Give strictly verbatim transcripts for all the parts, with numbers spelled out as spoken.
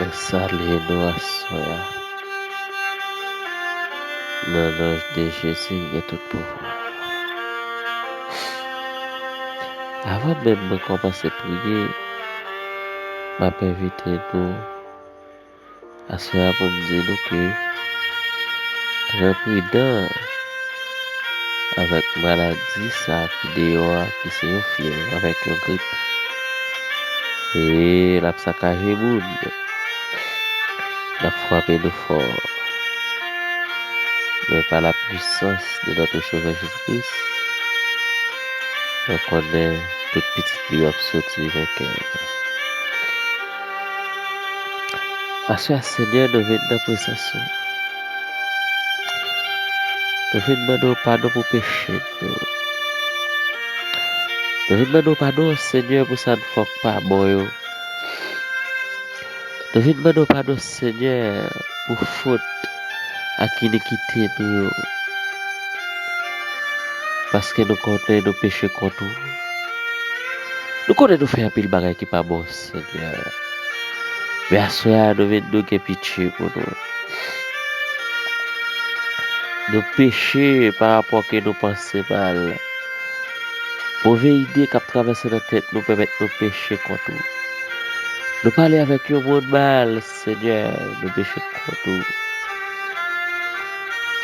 Mwen salye nou aswè a nan non de Jezi ki gen tout pouvwa. Avan menm mwen kòmanse priye, m ap envite nou aswè a pou m di nou ke trè pridan avèk maladi sa a ki deyò a, ki se yon fyèv avèk yon grip. E l ap sakaje moun. L ap frape nou fò. Men pa la puissance de notre Sauveur Jésus-Christ, mwen konnen tout pitit li yo ap soti venkè. Aswè a, Senyè, nou vin nan prezans ou. Nou vin mande w padon pou peche nou. Nou vin mande w padon, Senyè, pou sa n fè w k pa bon yo. Nou vin mande w padon, Senyè, pou fot ak inikite nou yo. Paske nou konnen nou peche kont ou. Nou konnen nou fè anpil bagay ki pa bon, Senyè. Men aswè a, nou vin di w gen pitye pou nou. Nou peche pa rapò ke nou panse mal. Move ide k ap travèse nan tèt nou pèmèt nou peche kont ou. Nou pale avèk yon moun mal, Senyè, nou peche kont ou.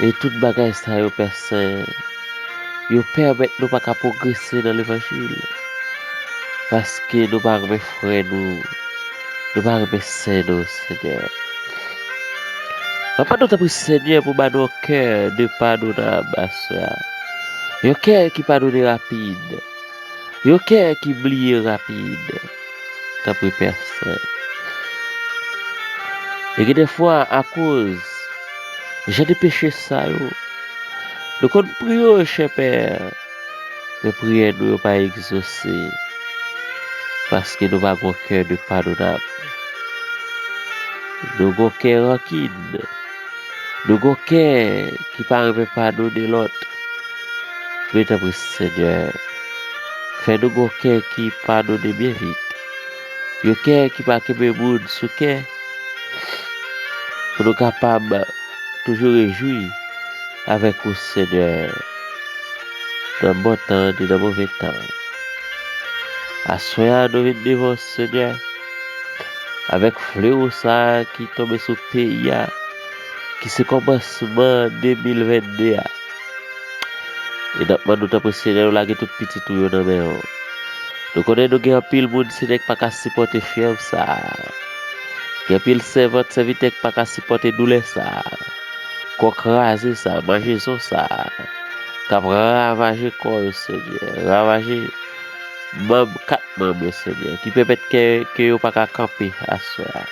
E tout bagay sa yo, Pè Sen, yo pèmèt nou pa ka pwogrese nan levanjil. Paske nou pa renmen frè nou, nou pa renmen sè nou, Senyè. M ap mande w tanpri, Senyè, pou ba nou yon kè de padonab aswè a. Yon kè ki padone rapid. Yon kè ki bliye rapid. Tanpri, Pè Sen. E gen de fwa, akoz jan de peche sa yo, nou konn priye w, chè Pè, men priyè nou yo pa egzose, paske nou pa gon kè de padonab. Nou gon kè rankin. Nou gon kè ki pa renmen padone lòt. Men tanpri, Senyè, fè nou gon kè ki padone byen vit. Yon kè ki pa kenbe moun sou kè. Pou nou kapab toujou rejwi avèk ou, Senyè, nan bon tan ni nan move tan. Aswè a, nou vin devan w, Senyè, avèk flewo sa a ki tonbe sou peyi a, ki se kòmansman de mil vennde a. E n ap mande w, tanpri, Senyè, w lage tout pitit ou yo nan men w. Nou konnen nou gen anpil moun, Senyè, ki pa ka sipòte fyèv sa a. Gen anpil sèvant, sèvitè ki pa ka sipòte doulè sa a. Kò kraze sa a, machezon sa a, k ap ravaje kò yo, Senyè, ravaje manm, kat manm yo, Senyè, ki pèmèt ke, ke yo pa ka kanpe aswè a.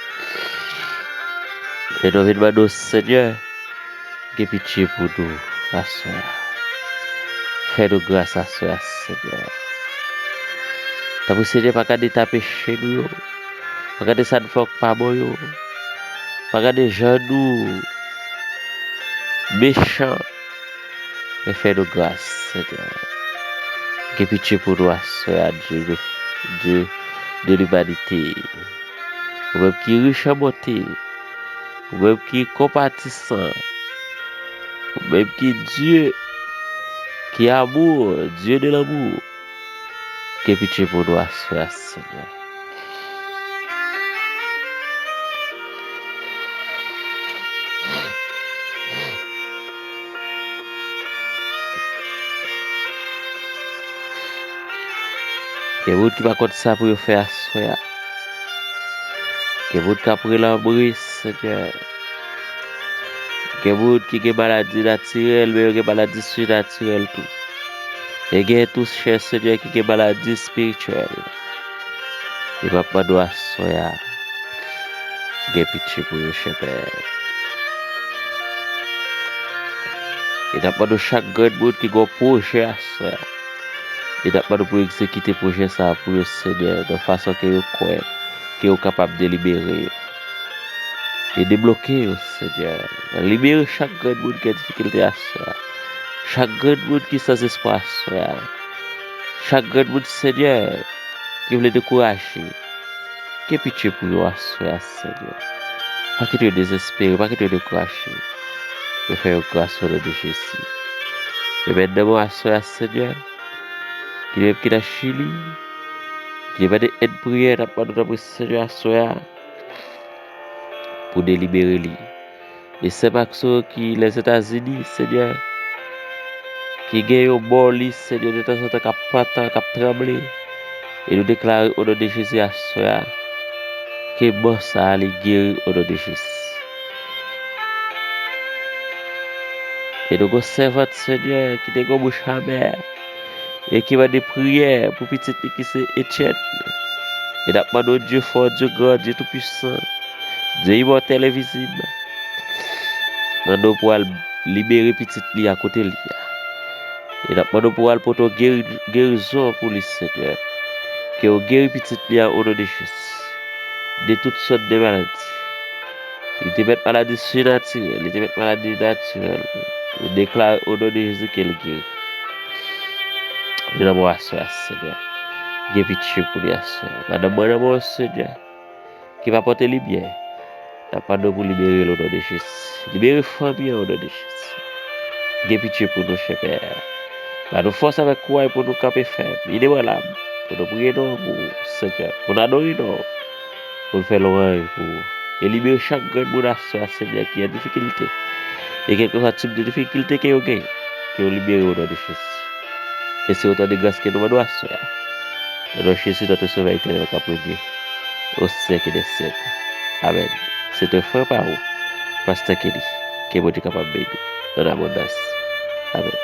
E nou vin mande w, Senyè, gen pitye pou nou aswè a. Fè nou gras aswè a, Senyè. Tanpri, Senyè, pa gade eta peche nou yo. Pa gade sa n fè w k pa bon yo. Pa gade jan nou mechan. Men fè nou gras, Senyè. Gen pitye pou nou aswè a, Dye de, Dye de limanite. Ou menm ki rich an bonte, ou menm ki konpatisan, ou menm ki Dye ki amou, Dye de lanmou, gen pitye pou nou aswè a, Senyè. Gen moun ki pa konn sa pou yo fè aswè a. Gen moun k ap rele anbre, Senyè. Gen moun ki gen maladi natirèl, men yo gen maladi sinatirèl tou. E gen tou, chè Senyè, ki gen maladi espirityèl. E m ap mande w aswè a, gen pitye pou yo, chè Pè. E n ap mande w chak grenn moun ki gen yon pwojè aswè a. E n ap mande w pou w egzekite pwojè sa a pou yo, Senyè, nan fason ke yo kwè ke w kapab delibere yo. E debloke yo, Senyè. Libere chak grenn moun ki an difikilte aswè a. Chak grenn moun ki san espwa aswè a. Chak grenn moun, Senyè, ki vle dekouraje. Gen pitye pou yo aswè a, Senyè. Pa kite yo dezespere, pa kite yo dekouraje. Men fè yo gras o non de Jezi. Men mèt nan mwen aswè a, Senyè, ki menm ki nan Chili, ki depann de èd priyè, n ap mande w tanpri, Senyè, aswè a, pou w delibere li. E sè Maxo ki Lèzetazini, Senyè, ki gen yon mò li, Senyè, detanzantan k ap pantan, k ap tranble. E nou deklare o non de Jezi aswè a, ke mò sa a li geri o non de Jezi. E nou gon sèvant, Senyè, ki te gon bouch amè e ki mande priyè pou pitit li ki se Etienne. E n ap mande w, Dye fò, Dye gran, Dye toupisan, Dye imòtèl, envizib, mande w pou al libere pitit li a kote li a. E n ap mande w pou w al pote w geri, gerizon pou li, Senyè. Ke w geri pitit li a o non de Jezi. De tout sòt de maladi. Li te mèt maladi sinatirèl, li te mèt maladi natirèl. Ou deklare o non de Jezi ke l geri. Vin nan mwen aswè a, Senyè. Gen pitye pou li aswè a. Madanm mwen nan mwen, Senyè, ki pa pote limyè. N ap mande w pou libere l o non de Jezi. Libere fanmi an o non de Jezi. Gen pitye pou nou, chè Pè. Ba nou fòs avèk kouraj pou nou kanpe fèm, inebranlab, pou nou priye non w, Senyè, pou n adore non w, pou n fè lwanj pou ou. E libere chak grenn moun aswè a, Senyè, ki an difikilte. E kèlkeswa tip de difikilte ke yo genyen, ke yo libere o non de Jezi. E se otan de gras ke nou mande w aswè a. Nan non Jezi, notre Sauveur éternel, k ap renye au siècle des siècles. Amèn. Se te frè pa ou, Pastè Kenny. Ke Bondye kapab beni w an abondans. Amèn.